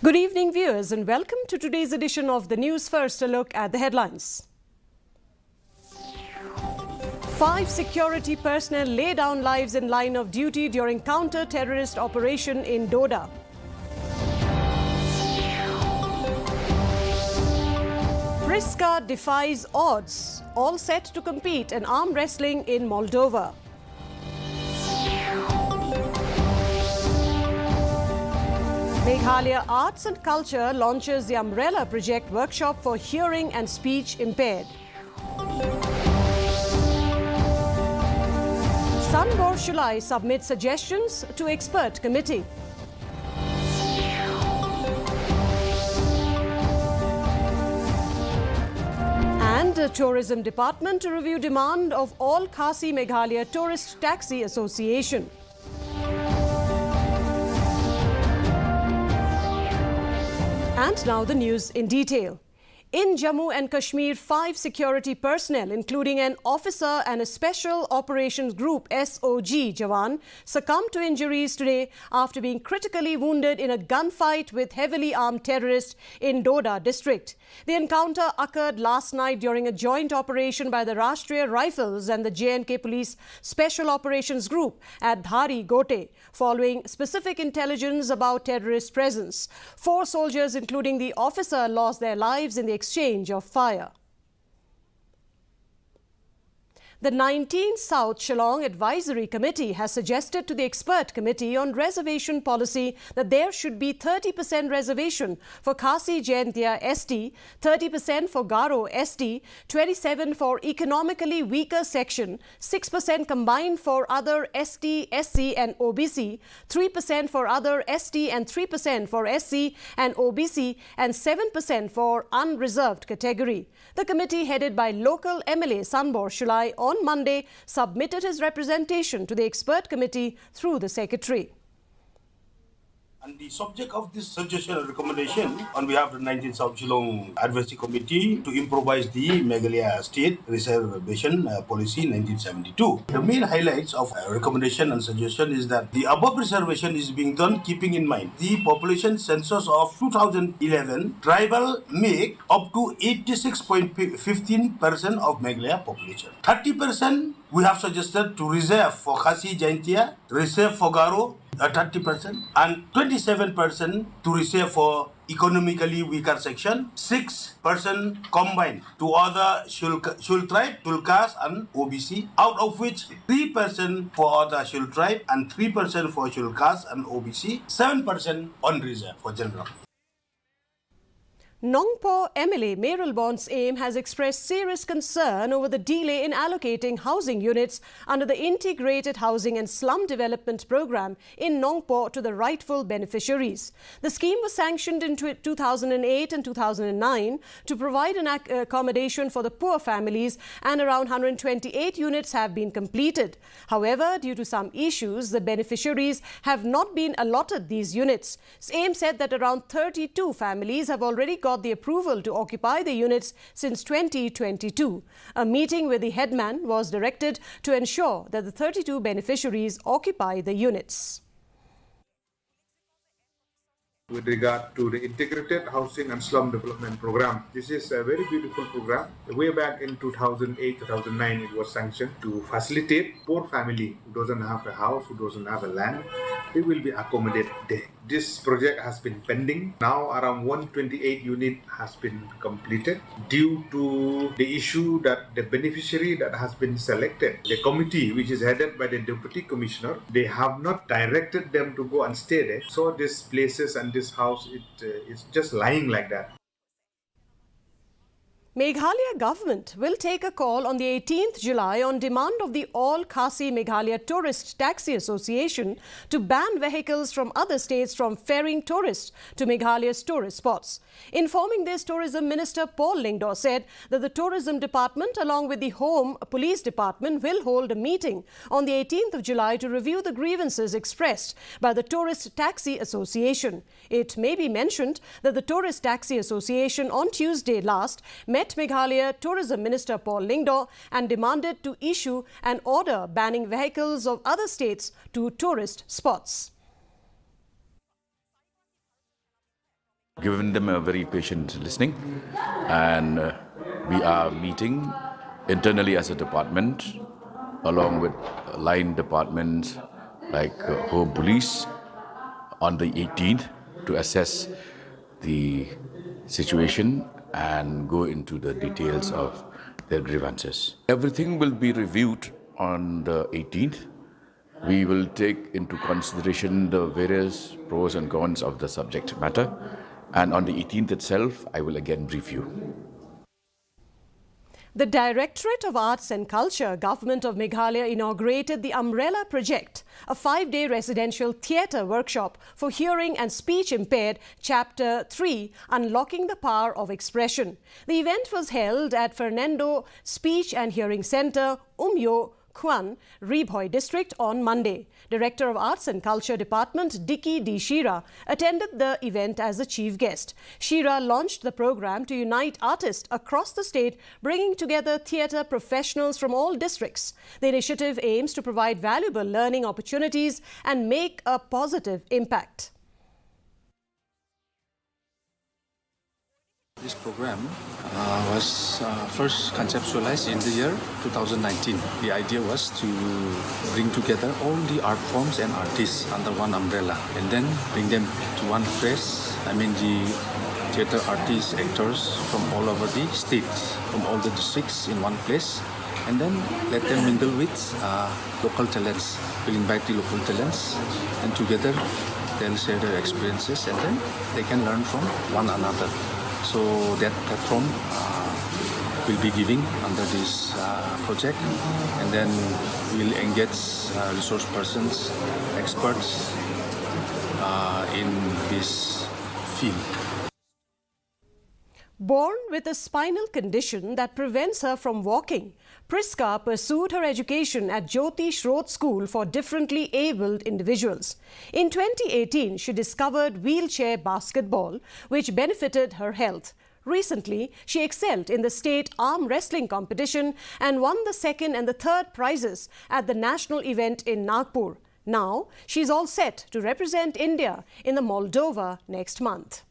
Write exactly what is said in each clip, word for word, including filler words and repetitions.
Good evening, viewers, and welcome to today's edition of the news. First, a look at the headlines. Five security personnel lay down lives in line of duty during counter-terrorist operation in Doda. Prisca defies odds, all set to compete in arm wrestling in Moldova. Meghalaya Arts and Culture launches the Umbrella Project workshop for hearing and speech impaired. Sanbor Shullai submits suggestions to expert committee. And the Tourism Department to review demand of All Khasi Meghalaya Tourist Taxi Association. And now the news in detail. In Jammu and Kashmir, five security personnel, including an officer and a Special Operations Group, S O G, jawan, succumbed to injuries today after being critically wounded in a gunfight with heavily armed terrorists in Doda district. The encounter occurred last night during a joint operation by the Rashtriya Rifles and the J and K Police Special Operations Group at Dhari Gote, following specific intelligence about terrorist presence. Four soldiers, including the officer, lost their lives in the exchange of fire. The nineteen South Shillong Advisory Committee has suggested to the Expert Committee on Reservation Policy that there should be thirty percent reservation for Khasi Jaintia S T, thirty percent for Garo S T, twenty-seven for economically weaker section, six percent combined for other S T, S C and O B C, three percent for other S T and three percent for S C and O B C, and seven percent for unreserved category. The committee, headed by local M L A Sanbor Shullai, on Monday submitted his representation to the expert committee through the secretary. And the subject of this suggestion and recommendation on behalf of the nineteen South Shillong Advisory Committee to improvise the Meghalaya State Reservation, uh, Policy nineteen seventy-two. The main highlights of, uh, recommendation and suggestion is that the above reservation is being done keeping in mind the population census of two thousand eleven tribal make up to eighty-six point fifteen percent of Meghalaya population. Thirty percent we have suggested to reserve for Khasi Jaintia, reserve for Garo, uh, thirty percent, and twenty-seven percent to reserve for economically weaker section, six percent combined to other schedule, schedule tribe, schedule caste and O B C, out of which three percent for other schedule tribe and three percent for schedule caste and O B C, seven percent on reserve for general. Nongpoh M L A Mayralborn Syiem has expressed serious concern over the delay in allocating housing units under the Integrated Housing and Slum Development Programme in Nongpoh to the rightful beneficiaries. The scheme was sanctioned in tw-, two thousand eight and two thousand nine to provide an ac-, accommodation for the poor families, and around hundred twenty-eight units have been completed. However, due to some issues, the beneficiaries have not been allotted these units. Syiem said that around thirty-two families have already got the approval to occupy the units since twenty twenty-two. A meeting with the headman was directed to ensure that the thirty-two beneficiaries occupy the units. With regard to the Integrated Housing and Slum Development Program, this is a very beautiful program. Way back in two thousand eight, two thousand nine, it was sanctioned to facilitate poor family who doesn't have a house, who doesn't have a land, they will be accommodated there. This project has been pending. Now around one twenty-eight unit has been completed. Due to the issue that the beneficiary that has been selected, the committee which is headed by the Deputy Commissioner, they have not directed them to go and stay there. So these places and this house, it, uh, is just lying like that. Meghalaya government will take a call on the eighteenth July on demand of the All Khasi Meghalaya Tourist Taxi Association to ban vehicles from other states from ferrying tourists to Meghalaya's tourist spots. Informing this, Tourism Minister Paul Lyngdoh said that the Tourism Department, along with the Home Police Department, will hold a meeting on the eighteenth of July to review the grievances expressed by the Tourist Taxi Association. It may be mentioned that the Tourist Taxi Association on Tuesday last met Meghalaya Tourism Minister Paul Lyngdoh and demanded to issue an order banning vehicles of other states to tourist spots. Given them a very patient listening, and uh, we are meeting internally as a department along with line departments like uh, Home Police on the eighteenth to assess the situation and go into the details of their grievances. Everything will be reviewed on the eighteenth. We will take into consideration the various pros and cons of the subject matter, and on the eighteenth itself, I will again brief you. The Directorate of Arts and Culture, Government of Meghalaya, inaugurated the Umbrella Project, a five-day residential theatre workshop for hearing and speech impaired, Chapter three, Unlocking the Power of Expression. The event was held at Fernando Speech and Hearing Centre, Umyo Kwan, Ri Bhoi District on Monday. Director of Arts and Culture Department Dicky D Shira attended the event as the chief guest. Shira launched the program to unite artists across the state, bringing together theatre professionals from all districts. The initiative aims to provide valuable learning opportunities and make a positive impact. This program uh, was uh, first conceptualized in the year two thousand nineteen. The idea was to bring together all the art forms and artists under one umbrella and then bring them to one place. I mean, the theater artists, actors from all over the states, from all the districts in one place, and then let them mingle with uh, local talents. We'll invite the local talents, and together they'll share their experiences, and then they can learn from one another. So that platform uh, will be giving under this uh, project, and then we'll engage uh, resource persons, experts uh, in this field. Born with a spinal condition that prevents her from walking, Priska pursued her education at Jyoti Shrot School for Differently Abled Individuals. In twenty eighteen, she discovered wheelchair basketball, which benefited her health. Recently, she excelled in the state arm wrestling competition and won the second and the third prizes at the national event in Nagpur. Now, she's all set to represent India in the Moldova next month.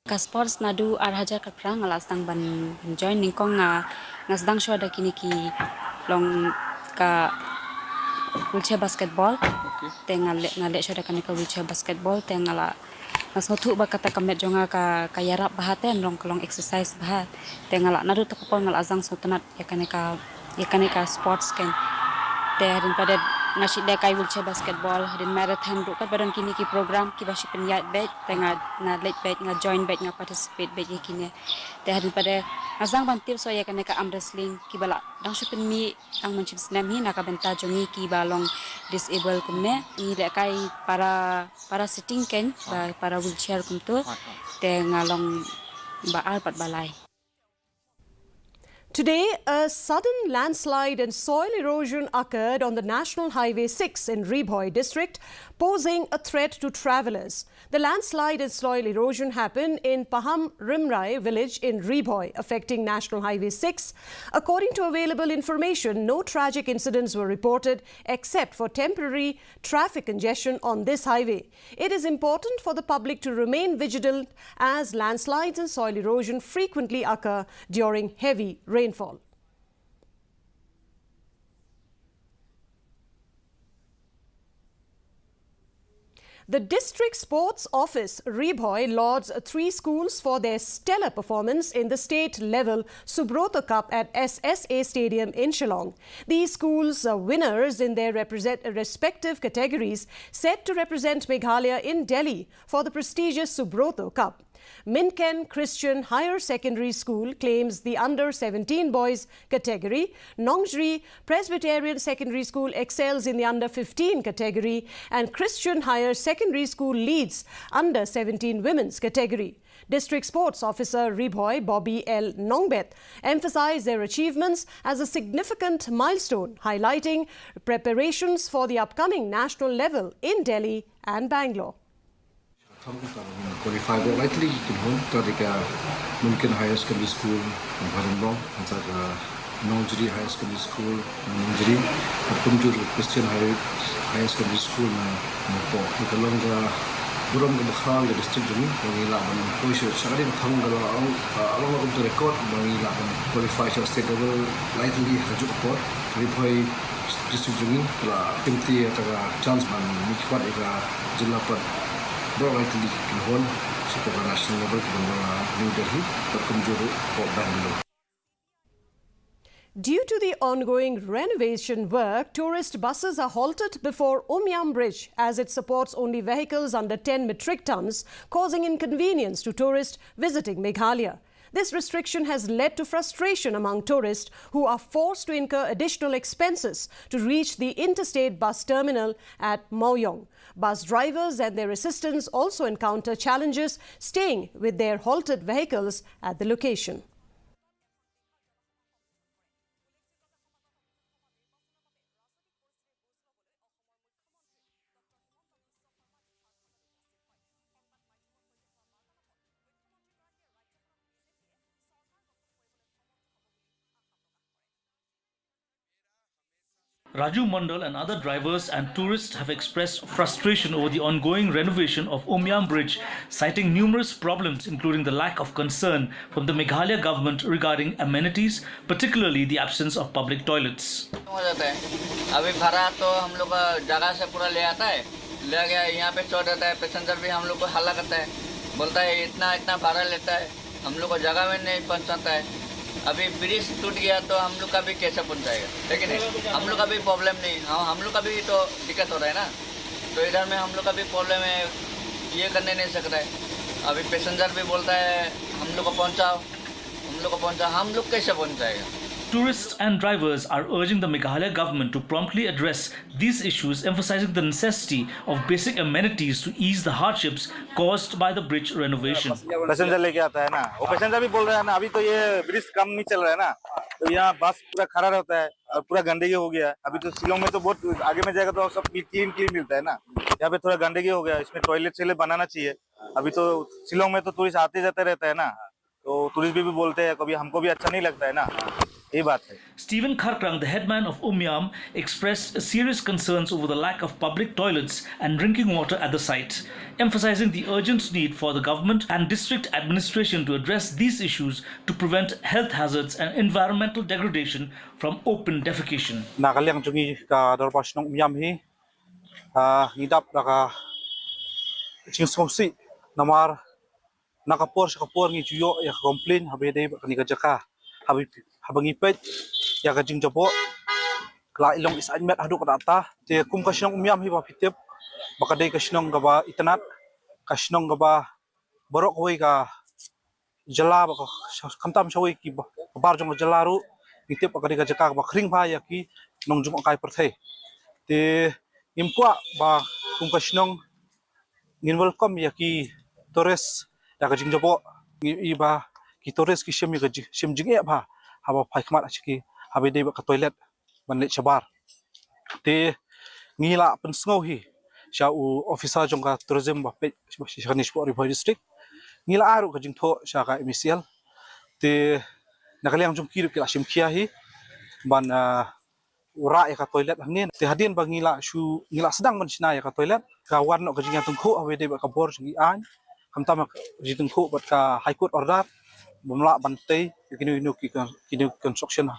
Ka sports naduh ar hajar khatphra nga la sdang ban, ban join, nyngkong nga, nga sdang shuwa da kine ki long ka wheelchair basketball. Okay. Te nga leh, nga leh shuwa da kane ka wheelchair basketball, te nga la, nga sngewthuh ba kata ka met jong nga ka, ka ïarap bha, te long ka long exercise bha. Te nga la naduh kata ka por nga la sdang sngewtynnat ïa kane ka, ïa kane ka sports keiñ. Te hadien pat de nga shu leh kai wheelchair basketball, hadien marathon ruh, katba don kine ki program kiba shu pynïaid beit, te nga, nga leit beit, nga join beit, nga participate beit ïa kine. Te hadien pat de nga sdang ban tip shuwa ïa kane ka arm wrestling, kiba la dang shu pynmih tang mynshem snem hi na ka bynta jong ngi kiba long disable kumne. Ngi leh kai para, para sitting keiñ, ba para wheelchair kumto. Te nga long ba ar pat ba lai. Today, a sudden landslide and soil erosion occurred on the National Highway six in Ri Bhoi district, posing a threat to travellers. The landslide and soil erosion happened in Paham Rimrai village in Ri Bhoi, affecting National Highway six. According to available information, no tragic incidents were reported except for temporary traffic congestion on this highway. It is important for the public to remain vigilant as landslides and soil erosion frequently occur during heavy rainfall. The District Sports Office, Ri Bhoi, lauds three schools for their stellar performance in the state-level Subroto Cup at S S A Stadium in Shillong. These schools are winners in their represent-, respective categories, set to represent Meghalaya in Delhi for the prestigious Subroto Cup. Minken Christian Higher Secondary School claims the under seventeen boys category. Nongjri Presbyterian Secondary School excels in the under fifteen category, and Christian Higher Secondary School leads under seventeen women's category. District Sports Officer Ri Bhoi Bobby L Nongbet emphasized their achievements as a significant milestone, highlighting preparations for the upcoming national level in Delhi and Bangalore. Thom ka tang qualify ba likely kin hon ta dei ka Minken Higher Secondary School, Bharamlong, and sa ka Nongjri Higher Secondary School na Nongjri, bad kumjuh ruh Christian High, Higher Secondary School na Nongpoh. Ka long ka burom kaba khraw ïa ka district jong ngi ba ngi lah ban poi sha, sha ka dei ka thong ka long, ah, long ka record ba ngi lah ban qualify sha state level. Lai tylli ha kajuh ka por Ri Bhoi district jong ngi la kynti ïa kata ka chance ban mihkhmat ïa ka jylla pat baroh lai tylli ki hon sha ka national level, kaba long ha New Delhi bad kumjuh ruh ha Bangalore. Due to the ongoing renovation work, tourist buses are halted before Umiam Bridge as it supports only vehicles under ten metric tons, causing inconvenience to tourists visiting Meghalaya. This restriction has led to frustration among tourists who are forced to incur additional expenses to reach the interstate bus terminal at Mawiong. Bus drivers and their assistants also encounter challenges staying with their halted vehicles at the location. Raju Mandal and other drivers and tourists have expressed frustration over the ongoing renovation of Umiam Bridge, citing numerous problems, including the lack of concern from the Meghalaya government regarding amenities, particularly the absence of public toilets. हो जाता है। अभी भाड़ा तो हम लोग का जगह से पूरा ले आता है, ले गया, यहाँ पे छोड़ देता है, पैसेंजर भी हम लोग को हल्ला करता है, बोलता है, "इतना, इतना भाड़ा लेता है, हम लोग को जगह में नहीं पहुँचाता है।" अभी ब्रिज टूट गया तो हम लोग का भी कैसे पहुँचाएगा, है कि नहीं? हम लोग का भी प्रॉब्लम नहीं, हम, हम लोग का भी तो दिक्कत हो रहा है ना, तो इधर में हम लोग का भी प्रॉब्लम है, ये करने नहीं सकता है। अभी पैसेंजर भी बोलता है, "हम लोग को पहुँचाओ।" हम लोग को पहुंचा, हम लोग कैसे पहुंचाएगा? Tourists and drivers are urging the Meghalaya government to promptly address these issues, emphasizing the necessity of basic amenities to ease the hardships caused by the bridge renovation. पैसेंजर लेके आता है ना, वो पैसेंजर भी बोल रहा है ना, अभी तो ये ब्रिज काम नहीं चल रहा है ना, तो यहाँ बस पूरा खड़ा रहता है और पूरा गंदगी हो गया है। अभी तो शिलोंग में तो बहुत आगे में जाएगा तो सब क्लीन क्लीन मिलता है ना, यहाँ पे थोड़ा गंदगी हो गया, इसमें टॉयलेट शॉयलेट बनाना चाहिए। अभी तो शिलोंग में तो टूरिस्ट आते जाते रहता है ना, तो टूरिस्ट भी, भी बोलते हैं, कभी हमको भी अच्छा नहीं लगता है ना, यही बात है। Stephen Kharkrang, the headman of Umiam, expressed serious concerns over the lack of public toilets and drinking water at the site, emphasizing the urgent need for the government and district administration to address these issues to prevent health hazards and environmental degradation from open defecation. Na ka liang jong ngi ka Dorbar Shnong Umiam hi, ah, ngi dap da ka jingsngewsih namar na ka por sha ka por ngi ju ïoh ïa ka complain haba ïadei bad kane ka jaka. Haba, haba ngi peit ïa ka jingjaboh, ka la i long i saiñ met haduh katta katta. Te kum ka shnong Umiam hi ba phi tip ba ka dei ka shnong kaba itynnad, ka shnong kaba baroh kawei ka jylla, ba ka, khamtam shawei ki ba, ka bar jong ka jylla ruh, ngi tip ba ka dei ka jaka kaba khring bha ïa ki nongjngohkai pyrthei. Te ngim kwah ba kum ka shnong ngin welcome ïa ki tourist da ka jingjaboh. Ngi i ba ki tourist ki shim ïa ka ji-, shim jingeh bha haba phai khmat ha sha ki, haba ïadei bad ka toilet ban leit shabar. Te ngi la pynsngew hi sha u officer jong ka tourism ba peit sha kane shapoh Ri Bhoi District. Ngi la ai ruh ka jingthoh sha ka M E C L. Te na ka liang jong ki ruh ki la shim khia hi ban, ah, u rah ïa ka toilet hangne. Te hadien ba ngi la shu, ngi la sdang ban shna ïa ka toilet, ka wan noh ka jingïatyngkhuh haba ïadei bad ka bor jong ki aiñ, khamtam ka jingtyngkhuh bad ka High Court order ba ym lah ban tei ïa kino kino ki con-, kino construction,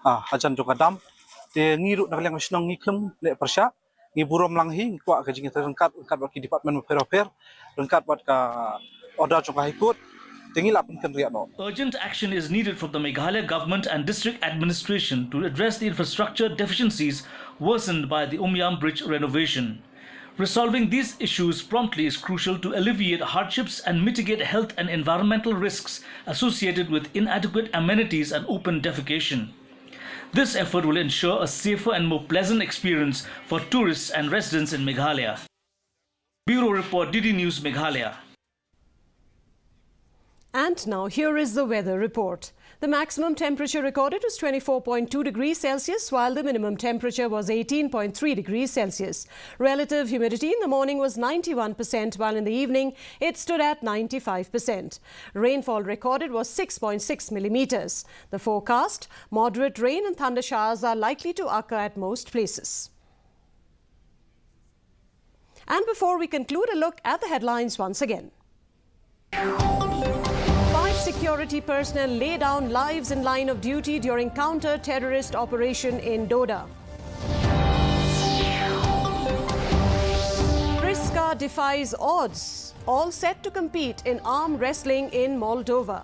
ah, hajan jong ka dam. Te ngi ruh na ka liang ka shnong ngi khlem leh pyrshah, ngi burom lang hi, ngi kwah ka jingïatrei ryngkat, ryngkat bad ki department bapher bapher, ryngkat bad ka order jong ka High Court. Te ngi la pynkynriah noh. Urgent action is needed from the Meghalaya government and district administration to address the infrastructure deficiencies worsened by the Umiam Bridge renovation. Resolving these issues promptly is crucial to alleviate hardships and mitigate health and environmental risks associated with inadequate amenities and open defecation. This effort will ensure a safer and more pleasant experience for tourists and residents in Meghalaya. Bureau Report, D D News Meghalaya. And now, here is the weather report. The maximum temperature recorded was twenty-four point two degrees Celsius, while the minimum temperature was eighteen point three degrees Celsius. Relative humidity in the morning was ninety-one percent, while in the evening it stood at ninety-five percent. Rainfall recorded was six point six millimeters. The forecast: moderate rain and thunder showers are likely to occur at most places. And before we conclude, a look at the headlines once again. Five security personnel lay down lives in line of duty during counter-terrorist operation in Doda. Prisca defies odds, all set to compete in arm wrestling in Moldova.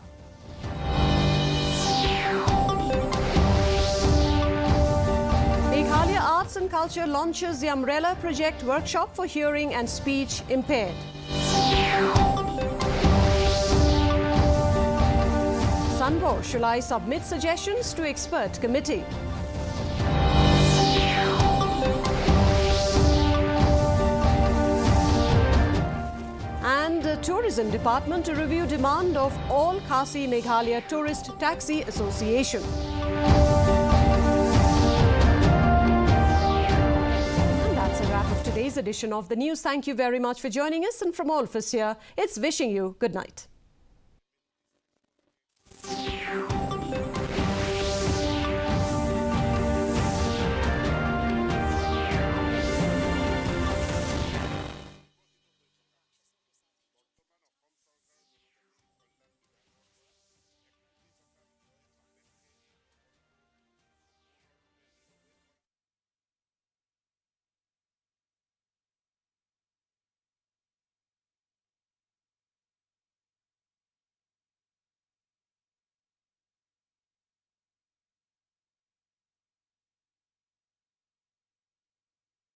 Meghalaya Arts and Culture launches the Umbrella Project workshop for hearing and speech impaired. Sanbor Shullai submits suggestions to expert committee. And the Tourism Department to review demand of All Khasi Meghalaya Tourist Taxi Association. And that's a wrap of today's edition of the news. Thank you very much for joining us, and from all of us here, it's wishing you good night.